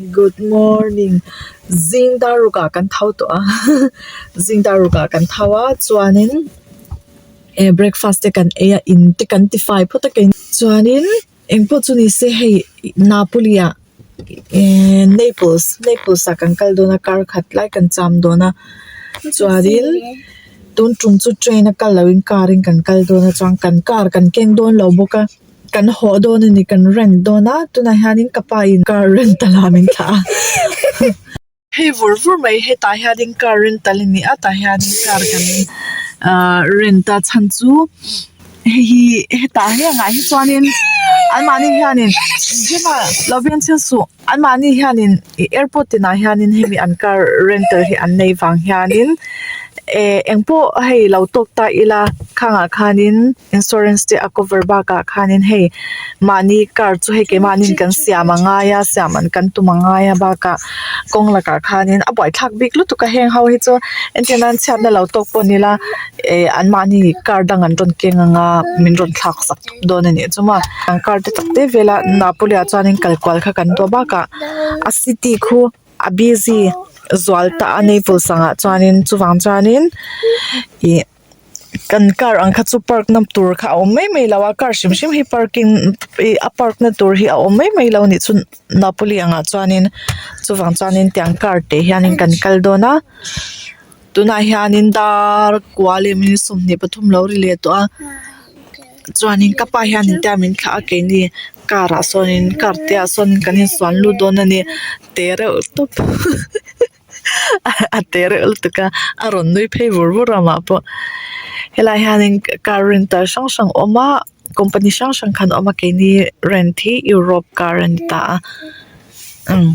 Good morning zing dar ruk ah kan tho tawh a zing dar ruk ah kan tho a chuanin eh breakfast te kan ei a in te kan ti fai phawt a kei chuanin engpawh chu ni se hei Napoli ah eh Naples Naples ah kan kal dawn a kar khat lai kan cham dawn a chuanin tun tum chu train a kal loh in car in kan kal dawn a chuan kan car kan keng dawn lo bawk a. Kan hawh dawn a ni kan rent dawn a tunah hianin ka pa in car rental ah min thlah a hei vur vur mai hetah hianin car rental a ni a tah hianin car kan ahh rent a chhan chu hei hi hetah hengah hi chuanin anmahni hianin gym ah lo veng chiang suh anmahni hianin ih airport tinah hianin hemi an car rental hi an nei vang hianin eh engpawh hei lo tawk ta ila khangah khanin. Insurance te a cover bakah khanin hei mahni car chu hei keimahniin kan siam a ngai a siam an kan tum a ngai a bakah kawng lakah khanin a buaithlak bik lutuk a heng ho hi chu entir nan chhiatna lo tawk pawh ni ila eh an mahni car dang an rawn keng ang a min rawn thlak sak thawp dawn a nih chu maw an car te tak te vela Napoli ah chuanin kal kual kha kan tua bakah a city khu a busy zual ta a Naples angah chuanin chuvang chuanin ih. Kan car ang kha chu park na tur kha a awm mai mai lo a car hrim hrim hi parking ih a park na tur hi a awm mai mai lo a nih chu Napoli angah chuanin chuvang chuanin tiang car te hianin kan kal dawn a tunah hianin dar kua leh minute 23 lo ri leh tawh a chuanin ka pa hianin tia min thlah a keini car ah sawnin car te ah sawnin kan insuan lut dawn a ni te reuh tawp. A te reuh lutuk a a rawn nui phei vur vur a mah pawh helai hianin car rental hrang hrang a awm a company hrang hrang khan a awm a keini rent hi Europe car a ni ta a umm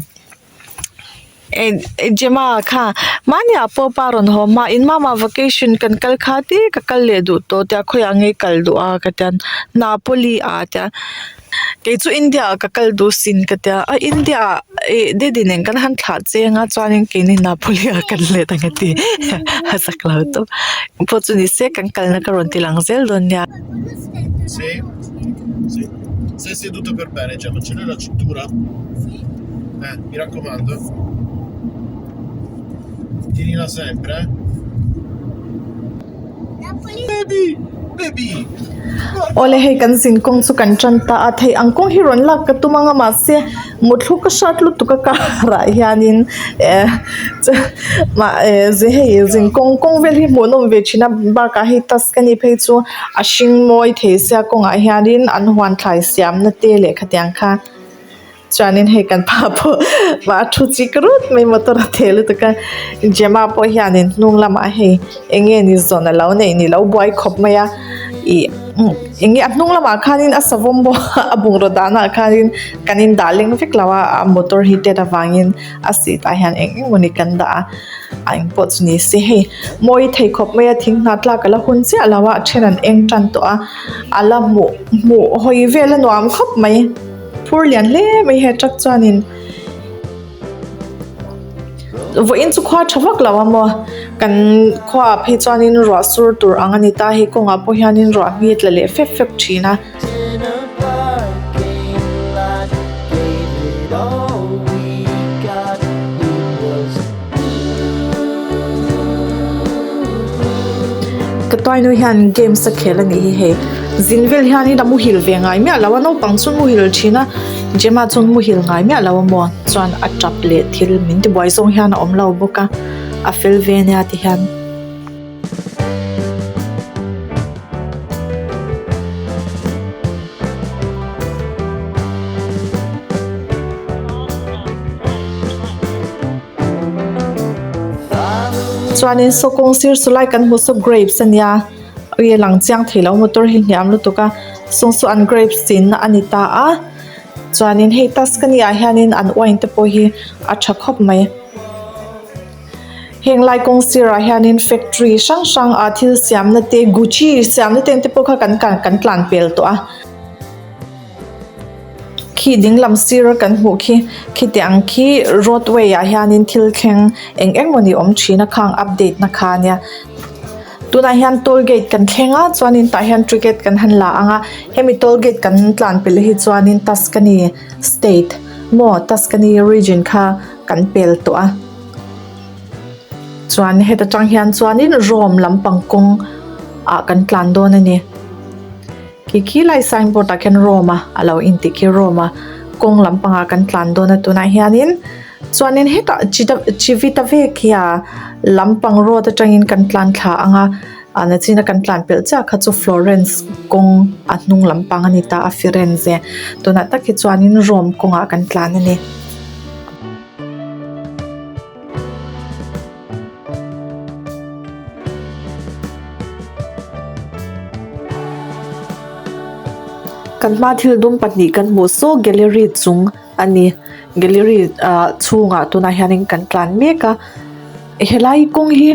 Gemma kha mahniah pawh pa rawn haw hma in mama vacation kan kal kha te ka kal leh duh tawh tia khawiah nge kal duh a ka tia Napoli ah a tia. Kei chu India ah ka kal duh sin ka tia a India ah ih daddy nen kan han thlah cheng a chuanin keini Napoli ah kan let ang a ti a zak lo tawp pawh chu ni se kan kalna ka rawn ti lang zel dawn nia. Sì, sì. Sei seduto per bene, Gemma, ce l'hai la cintura? Eh, mi raccomando. Tienila sempre, eh. Awle hei kan zin kawng chu kan tan ta a thei ang kawng hi rawn lak ka tum ang a mahse mutthlu ka hrat lutuk a car ah hianin eh mah eh hei zin kawng kawng vel hi hmuh nawm ve thin a bakah hei tuscany phei chu a hring mawi thei sia kawngah hianin an huan thlai siamna te leh khatiang kha. Chuanin hei kan pa pawh a thu chik rut mai motor a theh lutuk a Gemma pawh hianin hnung lamah hei eng nge ni zawn a lo neih ni lo buai khawp mai a ih eng nge a hnung lamah khanin a savawm bawk a a bungraw dahna ah khanin kan in dah leng vek lo a a motor hi tet avangin a seat ah hian eng eng mawni kan dah a a eng pawh chu ni se hei mawi thei khawp mai a thing hna tlak a la hun chiah lo a a then an eng tan tawh a a la hmuh hmuh hawi vel a nuam khawp mai. Phur lian hle mai he truck chuanin vawiin chu khua tha vak lo a maw kan khuaah phei chuanin ruah sur tur ang a ni ta hei kawngah pawh hianin ruah hmi a tla leh fep fep thin a. Ka tuainu hian games a khel a nih hi hei zin vel hianin a muhil ve ngai miah lo a naupang chu muhil thin a Gemma chuan muhil ngai miah lo a maw chuan a tap leh thil min ti buai zawng hian a awm lo bawk a a fel ve ania ti hian. Chuanin saw kawng sir saw lai kan hmuh saw grapes ania ui a lang chiang thei lo motor hi hniam lutuk a sawng saw an grapes chinna a ni ta a chuanin hei tuscany ah hianin an wine te pawh hi a tha khawp mai heng lai kawng sirah hianin factory hrang hrang ah thil siamna te gucci siamna te te pawh kha kan kan tlan pel tawh a. Khi dinglam sir kan hmuh khi khiti ang khi roadway ah hianin thil thleng eng eng mawni awm thin a khang update na kha ania tunah hian toll gate kan thleng a chuanin tah hian ticket kan han la ang a hemi toll gate kan tlan pelh hi chuanin Tuscany state. Maw Tuscany region kha kan pel tawh a. Chuan heta tang hian chuanin Rome lampang kawng ah kan tlan dawn a ni. Khi khi lai signboard ah khian Rome a a lo intih khi Rome a kawng lampangah kan tlan dawn a tunah hianin chuanin hetah Civitavecchia lampang road atangin kan tlan thla ang a ah nachina kan tlan pelh chiah kha chu Florence kawng a hnung lampang a ni ta a Firenze tunah tak hi chuanin Rome kawngah kan tlan a ni. Kan hma thil dum pahnih kan hmuh saw gallery chung a ni gallery ah chhungah tunah hianin kan tlan mek a helai kawng hi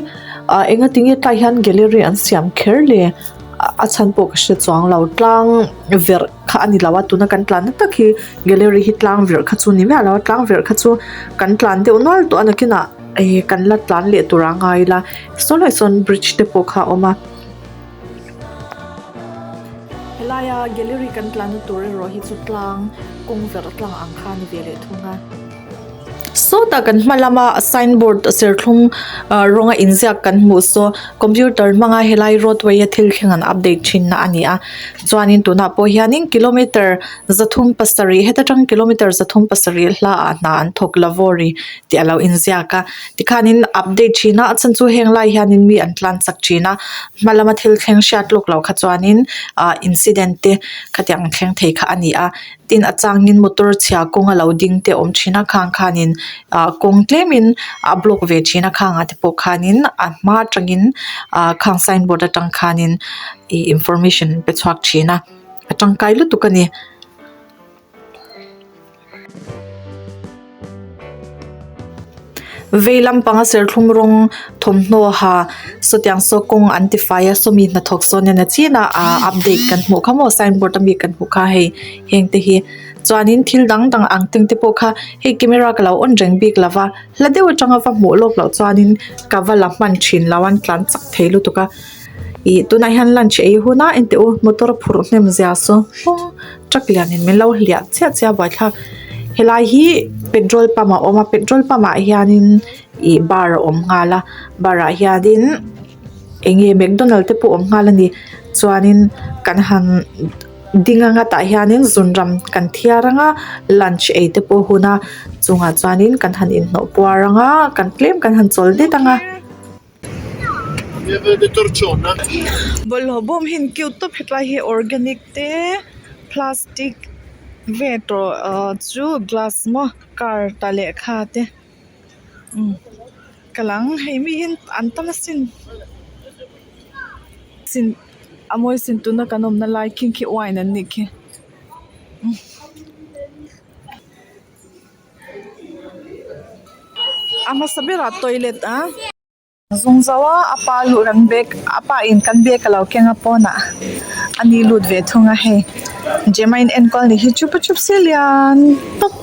ah enga tinge tlaiah hian gallery an siam kher le a chhan pawh ka hre chuang lo tlang verh kha a ni lo a tuna kan tlan na tak hi gallery hi tlang verh kha chu ni miah lo a tlang verh kha chu kan tlan deuh nual tawh a nakinah ih kan la tlan leh tur a ngai ila saw lai sawn bridge te pawh kha a awm a. Helaia gallery kan tlanna tur erawh hi chu tlang kawng verh tlang ang kha a ni ve leh thung a. Sawtah kan hma lama signboard serthlum ah rawnga inziak kan hmuh saw computer hmanga helai roadway a thil thleng an update thin na a ni a chuanin tunah pawh hianin kilometer zathum pasarih heta tang kilometer zathum pasarih hla ah hna an thawk lavawri tih a lo inziak a tikhanin update thin a a chhan chu heng lai hianin mi an tlan chak thin a hma lama thil thleng hriat lawk loh kha chuanin ah incident te khatiang thleng thei kha a ni a. Tin a changin motor chhia kawng a lo ding te a awm thin a khang khanin ah kawng tlemin a block ve thin a khangah te pawh khanin a hma atangin ah khang signboard atang khanin ih information an pe chhuak thin a a tangkai lutuk a ni. Vei lampanga serthlum rawng thawmhnaw ha sawtiang saw kawng an ti fai a sawmi hnathawk sawn hian a chin a ah update kan hmuh kha maw signboard ami kan hmuh kha hei heng te hi chuanin thil dang dang ang teng te pawh kha hei camera ka lo on reng bik lo va hla deuh atanga va hmuh lawk loh chuanin ka va la hman thin lo a an tlan chak thei lutuk a. Ih tunah hian lunch ei hun a enteh u motor a phurh hnem zia saw aw truck lian in min lo hliah chiah chiah a buaithlak helai hi petrol pump a awm a petrol pump ah hianin ih bar a awm nghal a bar ah hianin eng nge mcdonald te pawh a awm nghal a ni chuanin kan han ding anga tah hianin zunram kan thiar anga lunch ei te pawh a hun a chungah chuanin kan han inhnawh puar anga kan tlem kan han chawl det anga. Bawlhhlawh bawm hi an cute tawp hetlai hi organic te plastic ve tawh ahh chu glass maw car ta lehkha te umm ka lang hei mi hi an tam asin sin a mawi sin tuna kan awmna lai khi khi wine an nih khi. A hmasa berah toilet a zung zo a a pa luh kan bag a pa in kan bag a lo keng a pawnah a ni lut ve thung a hei gym a in enkawl ni hi chupa chup se lian tawp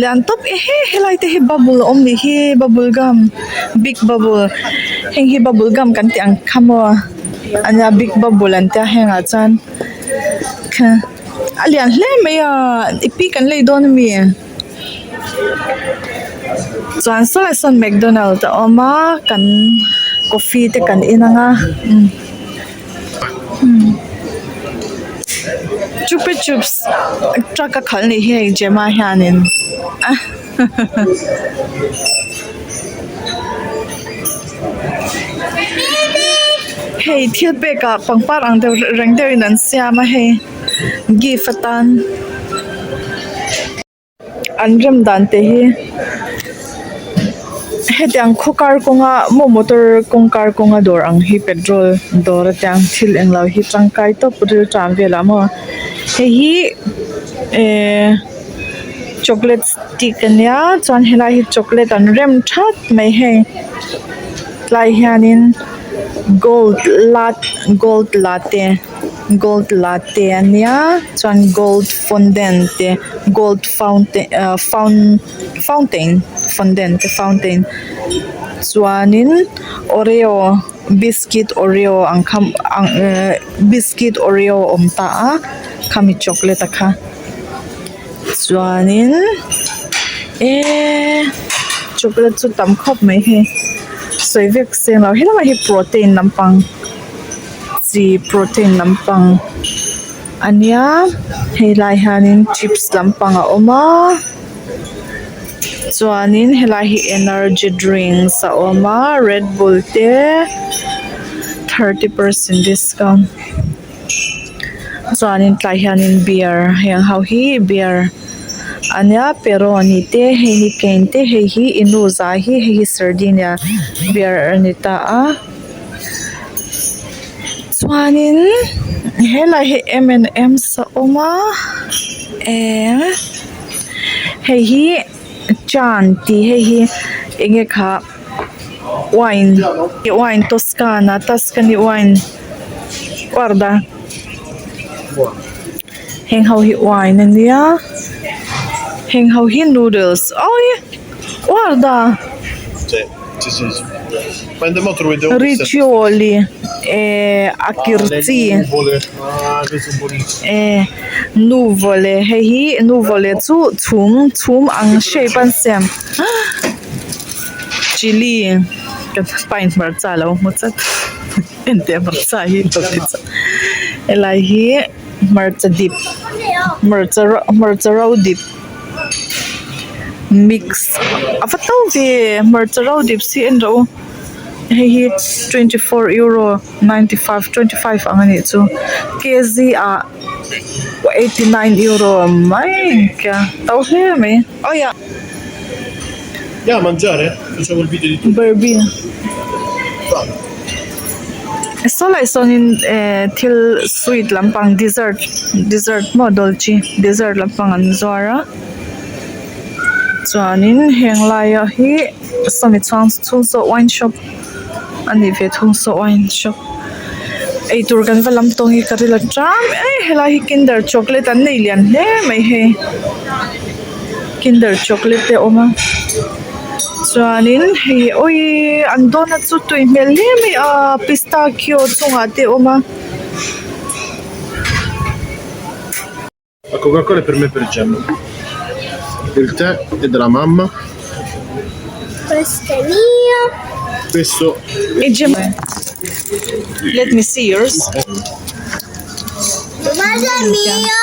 lian tawp e he helai te hi bubble a awm nih hi bubble gum big bubble heng hi bubble gum kan tih ang kha maw a nia big bubble an tia hengah chuan kha. A lian hle mai a i pi kan lei dawn ami chuan saw sawn mcdonald a awm a kan coffee te kan in anga umm chupa chups truck a khalh nih hi hei Gemma hianin a. Hei thil pek ah pangpar ang deuh reng deuh in an siam a hei gift atan an rem dan te hi hetiang khaw kar kawnga maw motor kawng kar kawnga dawr ang hi petrol dawr atiang thil englo hi tangkai tawp riltam velah maw hei hi ehh chocolate stick ania chuan helai hi chocolate an rem that mai hei tlai hianin gold lat gold latte gold latte ania chuan gold fondant te gold fountain ah fountain fondant te fountain chuanin oreo biscuit oreo ang kha ang ehh biscuit oreo a awm ta a khami chocolate a kha. Chuanin eee chocolate chu tam khawp mai hei sawi vek seng lo helai hi protein lampang chi protein lampang a nia helai hianin chips lampang a awm a chuanin helai hi energy drinks a awm a red bull te 30 percent discount. Chuanin tlai hianin beer heng ho hi beer a nia peroni te hei hi cane te hei hi inuza hi hei hi sardinia beer a ni ta a chuanin helai hi m and m's a awm a eng hei hi chan tih hei hi eng nge kha wine wine toscana tuscany wine guarda heng ho hi wine ania heng ho hi noodles awii guarda riccioli eh a kir chi eh nuvole hei hi nuvole chu chhum chhum ang shape a an siam. Chilli ka pain hmarcha a lo hmu chat enteh hmarcha hi ka ti chak helai hi hmarcha dip hmarcha hmarcha ro dip mix a va to ve hmarcha ro dip si en rawh u hei hi 24 euro 95 25 ang a nih chu kg ah 89 euro mai ka to hle mai awiah. Barbie saw lai sawnin eh thil sweet lampang dessert dessert maw dolce dessert lampang an zuar a chuanin heng laia hi sawmi chhuang chhung saw wine shop a nih ve thung saw wine shop eitur kan va lam tawng hi ka rilru ṭam e helai hi kinder chocolate an nei lian hle mai hei. Kinder chocolate te a awm a chuanin hei awii an donut chu tui hmel hle mai a pistachio chungah te a awm a. La coca cola è per me e per Gemma. Il tè è della mamma. Questo è mio. Questo E Gemma Let me see yours. Questo è mio.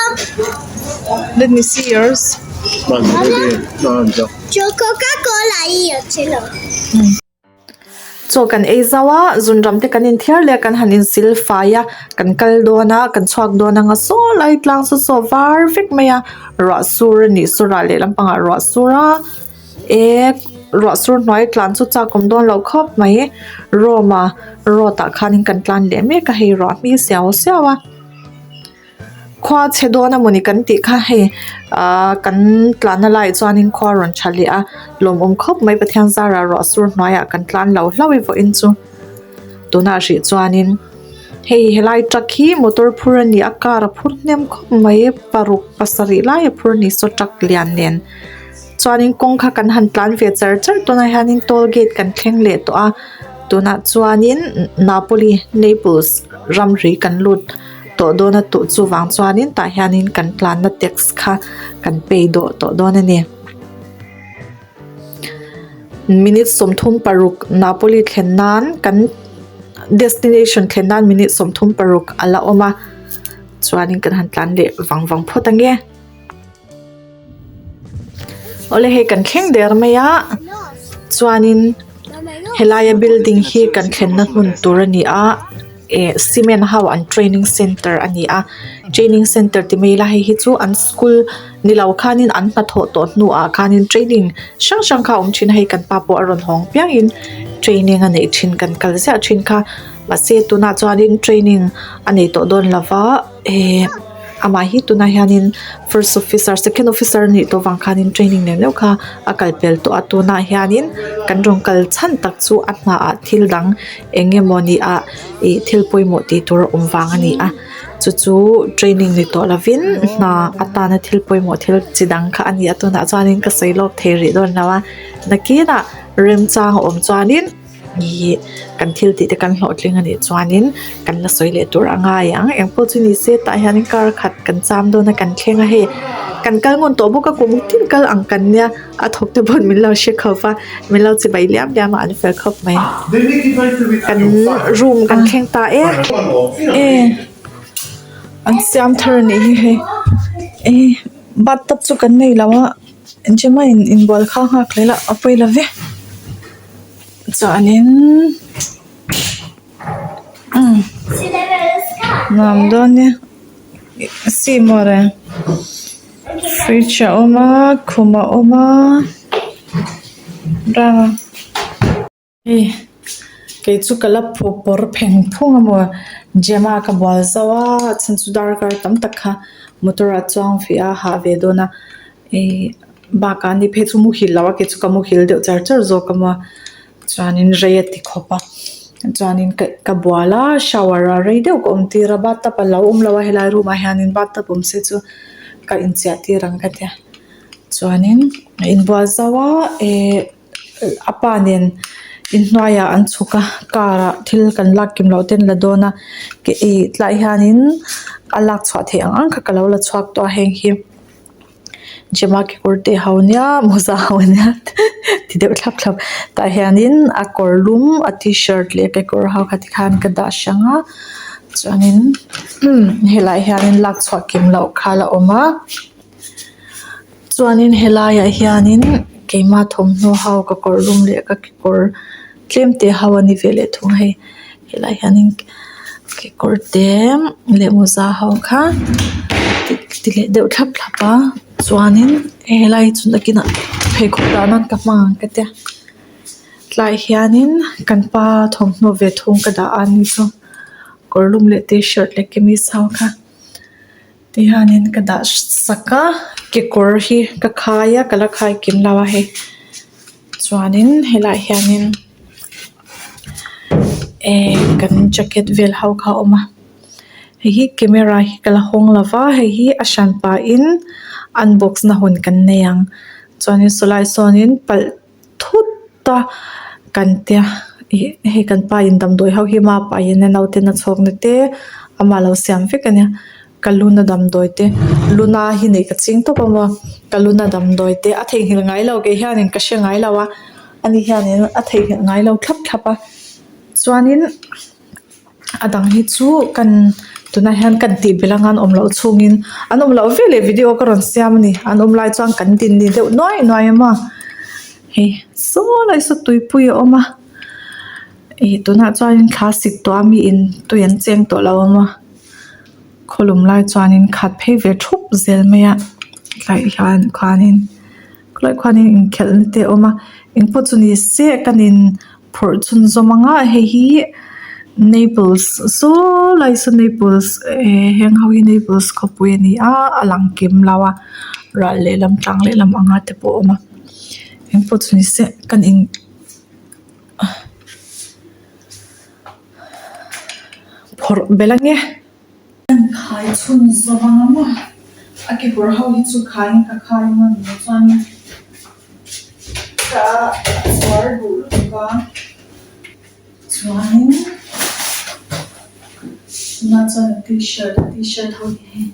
Let me see yours. Mangia, vedi? Mangia. C'ho Coca-Cola io ce l'ho. Chaw kan ei zau a, zunram te kan inthiar leh a kan han insil fai a, kan kal dawn a, kan chhuak dawn anga saw lai tlang saw saw var vek mai a, ruah sur a nih saw rah leh lampangah ruah sur a, eh ruah sur hnuai tlan chu chak awm dawn loh khawp mai, Rome a road ah khanin kan tlan leh mek a hei ruah hmi siau siau a. Khua chhe dawn a mawni kan tih kha hei ahh kan tlanna laiah chuanin khua rawn tha leh a lawmawm khawp mai Pathian zarah ruah sur hnuaiah kan tlan lo hlauh i vawiin chu tunah hrih chuanin hei helai truck hi motor phur a ni a car a phur hnem khawp mai paruk pasarih lai a phur a ni saw truck lian nen chuanin kawng kha kan han tlan ve char char tunah hianin toll gate kan thleng leh tawh a tunah chuanin Napoli Naples ramri kan lut. Tawh dawn a tuh chuvang chuanin tah hianin kan tlanna tax kha kan pay dawh tawh dawn a ni. Minute 36 Napoli thlen nan kan destination thlen nan minute 36 a la awm a chuanin kan han tlan leh vang vang phawt ang e. Awle hei kan thleng der mai a chuanin helaia building hi kan thlenna hmun tur a ni a eh cement ho an training center a ni a training center ti mai ila hei hi chu an school ni lo khanin an hnathawh tawh hnuah khanin training hrang hrang kha a awm thin a hei kan pa pawh a rawn hawng piangin training a neih thin kan kal ziah thin kha mahse tunah chuanin training a nei tawh dawn lo va eh. Amah hi tunah hianin first officer second officer a nih tawh vang khanin training neuh neuh kha a kal pel tawh a tunah hianin kan rawn kal chhan tak chu a hnaah thil dang eng emawni ah ih thil pawimawh tih tur a awm vang a ni a chu chu training ni tawh lovin hna atana thil pawimawh thil chi dang kha a ni a tunah chuanin ka sawi lawk thei rih dawn lo a nakinah remchang a awm chuanin. Ihh kan thil tih te kan hlawhtling a nih chuanin kan la sawi leh tur a ngai ang engpawh chu ni se tah hianin kar khat kan cham dawn a kan thleng a hei. Kan kal ngun tawh bawk a kum tin kal ang kan nia a thawk te pawn min lo hre khawp a min lo chibai liam liam a an fel khawp mai. Kan room kan thleng ta e e an siam thar a nih hi hei e bathtub chu kan nei lo a engchema in inbual kha nghak leh la a pawi lo ve chuanin. Umm nuam dawn nia si mawle fridge a awm a khum a awm a rang hei kei chu ka la phu pawr pheng phung a maw Gemma ka bual zauh a a chhan chu darkar tam tak kha motor ah chuang ve a hah ve dawn a ihh bakah ni phei chu muhil lo a kei chu ka muhil deuh char char zawk a maw. Chuanin rei a ti khawp a chuanin ka ka bual a shower a rei deuh ka awm tir a bathtub a lo awm lo a helai room ah hianin bathtub awm se chu ka inchiah tir ang ka tia chuanin a inbual zauh a ehh a pa nen inhnuaiah an chhuk a car ah thil kan lak kim loh ten la dawn a ih tlai hianin a lak chhuah theih ang ang kha ka lo la chhuak tawh a heng hi. Gemma kekawr te ho nia mawza ho nia ti deuh thlap thlap tah hianin a kawr lum a tshirt leh kekawr ho kha tikhan ka dah hrang a chuanin helaiah hianin lak chhuah kim loh kha a la awm a chuanin helaiah hianin keima thawmhnaw ho ka kawr lum leh ka kekawr tlem te ho a ni ve leh thung a hei helaiah hianin kekawr te leh mawza ho kha ti leh deuh thlap thlap a chuanin hei helai hi chu nakinah pheikhawk dah nan ka hmang ang ka tia tlai hianin kan pa thawmhnaw ve thung ka dah a ni chu kawr lum leh tshirt leh kamis ho kha tihianin ka dah sak a kekawr hi ka khai a ka la khai kim lo a hei. Chuanin helaiah hianin ehh kan jacket vel ho kha a awm a hei hi camera hi ka la hawng lo va hei hi a hran pahin unbox na hun kan nei ang chuanin sawlai sawnin palh thut a kan tia ih hei kan pa in damdawi ho hi map ah hian a naute na chhawk na te amah lo siam vek a nia. Ka luna damdawi te luna hi neih ka ching tawp a maw ka luna damdawi te a theihnghilh ngai lo kei hianin ka hre ngai lo a ani hianin a theihnghilh ngai lo thlap thlap a chuanin a dang hi chu kan tunah hian kan tih belh anga an awm loh chhungin an awm loh veleh video ka rawn siam a ni an awm lai chuan kan din ni deuh nuai nuai a maw hei saw lai saw tuipui a awm a ih tunah chuanin thla sik tawh a miin tui an cheng tawh lo a maw. Khawlum lai chuanin khat phei ve thup zel mai a tlai hian khuanin khawlai khuanin inkhelh na te a awm a engpawh chu ni se kan in phawrh chhunzawm ang a hei hi naples saw lai saw naples eh heng ho hi naples khawpui a ni a a lang kim lo a ral lehlam tlang lehlam anga te pawh a awm a engpawh chu ni se kan in. Phawrh belh ange. An khai chhun zawm ang a maw? A kekawr ho hi chu khaiin ka khai ang a ni chuanin ka chhuar duh lutuk a chuanin tunah chuan t-shirt t-shirt ho hi hei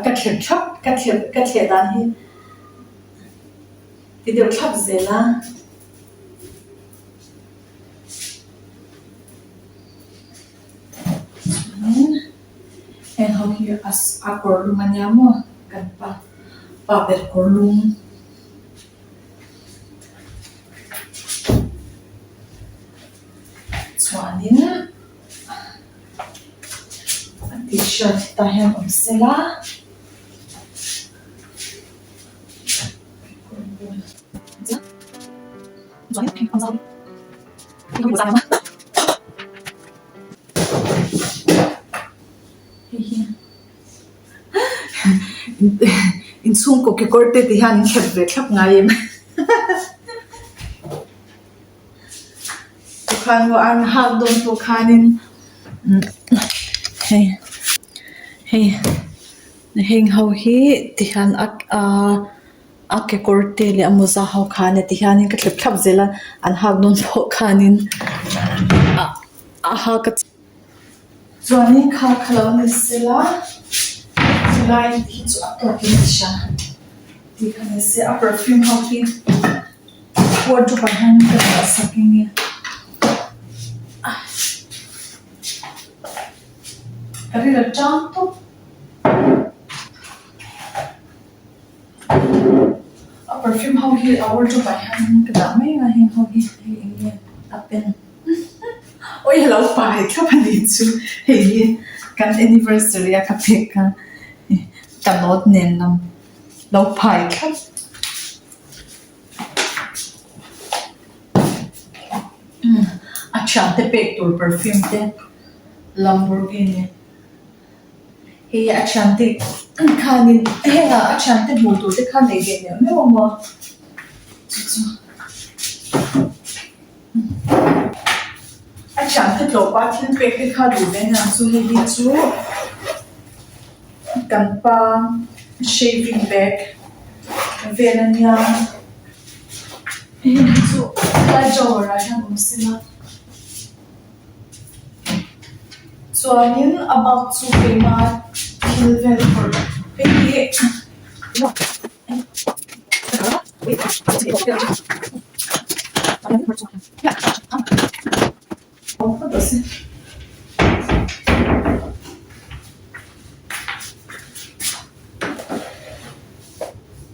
ka thlep thlap ka thlep ka thleh dan hi ti deuh thlap zel a. Chuanin heng ho hi a a kawr lum a nia maw kan pa pa ber kawr lum chuanin a t-shirt tah hian awm sela. Inchhungkaw kekawr te ti hian in thlep ve thlap ngai em tikhan maw an hak dawn pawh khanin hei hei heng ho hi tihian a ahh. A kekawr te leh a mawza ho khan ti hianin ka thlep thlap zel a an hak dawn pawh khanin ah a hak a. Chuanin kha kha lo ni sela chulai hi chu a tawkin a hria tih kha ni se a perfume ho hi wardrobe ah hian ka dah sak eng nge ka ri la tang tawp. A perfume ho hi a wardrobe ah hian ka dah mai a heng ho hi hei eng nge a pen awi a lo pai thlap a ni chu hei hi kan anniversary a ka pek kha ka note nen lam lo phai thlap. A thiante pek tur perfume te Lamborghini. Hei a thiante khanin hengah a thiante hmuh tur te kha nei ve neuh neuh a maw chu chu a thiante tlawh pah thil pek te kha duh ve aniang chu hei hi chu kan pa shaving bag vel ania hei hi chu helai drawer ah hian awm sela. Chuanin a bak chu keima thil vel phawrh hei hi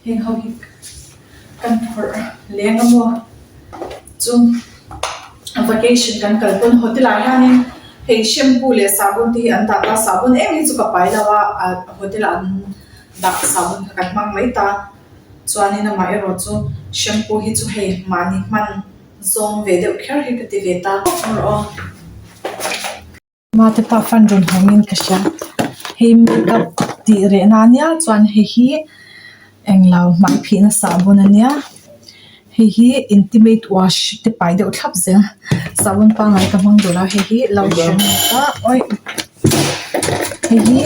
heng ho hi kan phawrh leng a maw chu. Vacation kan kal pawn hotel ah hianin hei shampoo leh sabun te hi an dah ta sabun em hi chu ka pai lo a ah hotel ah an dah sabun kha kan hmang mai ta chuanin amah erawh chu shampoo hi chu hei mahni hman zawng ve deuh kher hi ka ti ve ta rawh aw. Mate pa fan rawn hawngin ka hria hei makeup tih reh na ania chuan hei hi englo hmai phihna sahbawn ania hei hi intimate wash te pai deuh thlap zel sahbawn pangngai ka hmang duh lo hei hi lotion a awih hei hi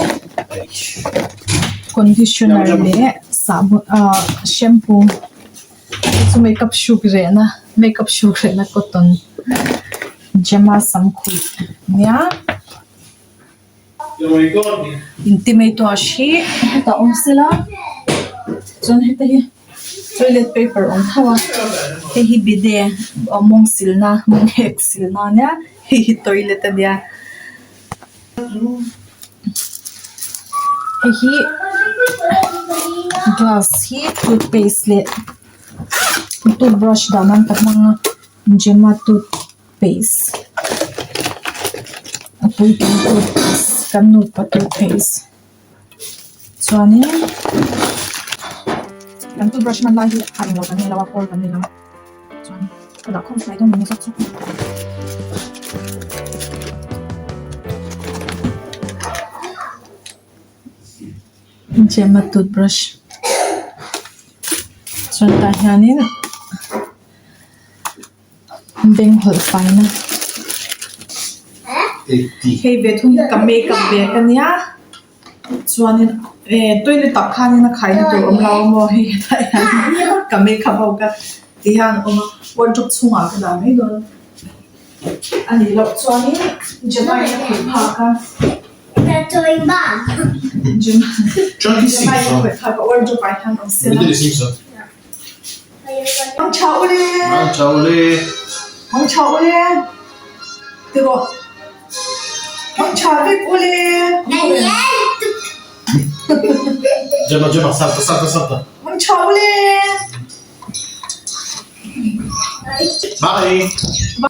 conditioner leh sahbawn ah shampoo chu makeup hruk rehna makeup hruk rehna cotton. Gemma samkhuih nia intimate wash hi hetah awm sela chuan heta hi toilet paper awm tho a hei hi bide aw mawng silna mawng hek silna ania hei hi toilet ania hei hi glass hi toothpaste leh toothbrush dah nan ka hmang a. Gemma toothpaste a puitling toothpaste kan nupa toothpaste chuanin kan toothbrush hman lai hi a englo kan nei lo a kawl kan nei lo a chuan ka dah khawm fai dawn ang zawk chu. Gemma toothbrush chuan tah hianin. Beng hawlh faina hei ve thung hi ka makeup bag ania chuanin eh toilet ah khanin a khaina tur awm lo a maw hei hetah hian ka makeup ho kha ti hian a awm a wardrobe chhungah ka dah mai dawn a nih loh chuanin Gemma in a khawih phak a Gemma Gemma in a khawih phak a wardrobe ah hian awm sela. Mang tha u le. Mang tha u le. Mang tha u le. Ti rawh. Mang tha vek u le. Gemma, Gemma, salta, salta, salta. Mang tha u le. Bye. Bye.